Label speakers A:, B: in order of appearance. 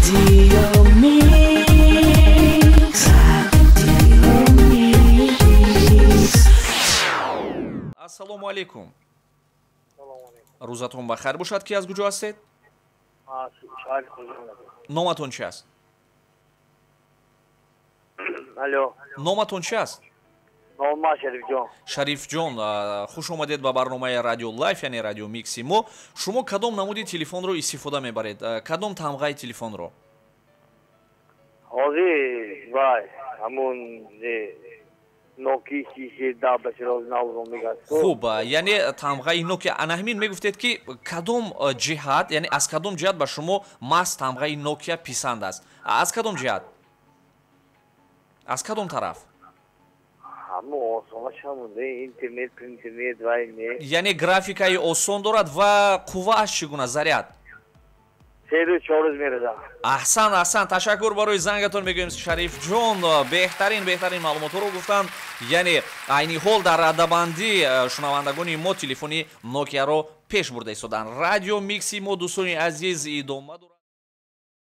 A: Радио Микс, Радио Микс.
B: Ассалому алайкум, рӯзатон ба хайр бошад. Ки аз куҷо ҳастед? Номатон чи аст?
C: Алло.
B: Номатон чи аст?
C: Нома Шарифҷон.
B: Шарифҷон, хуш омадед ба барномаи Радио Лайф, яъне Радио Микси мо. Шумо кадом намуди телефонро истифода мебаред? Кадом тамғаи телефонро?
C: Ҳозир вай ҳамун Nokia 6 мегӯяд.
B: Хуб, яъне тамғаи Nokia. Ана ҳамин мегуфтед, ки кадом ҷиҳат, яъне аз кадом ҷиҳат ба шумо маҳз тамғаи Nokia писанд аст? Аз кадом ҷиҳат, аз кадом тараф?
C: Ҳамун осонаш, ҳамун интернет, интернет вай не.
B: Яъне графикаи осон дорад. Ва қуввааш чӣ гуна, заряд?
C: 3 рӯз, 4 рӯз меразад.
B: Аҳсан, аҳсан, ташаккур барои зангатон мегӯем, Шарифҷон. Беҳтарин, беҳтарин маълумотҳоро гуфтанд. Яъне айни ҳол дар радабандӣ шунавандагони мо телефони Нокияро пеш бурда истоданд. Радио Микси мо, дӯстони азиз, идома дорад.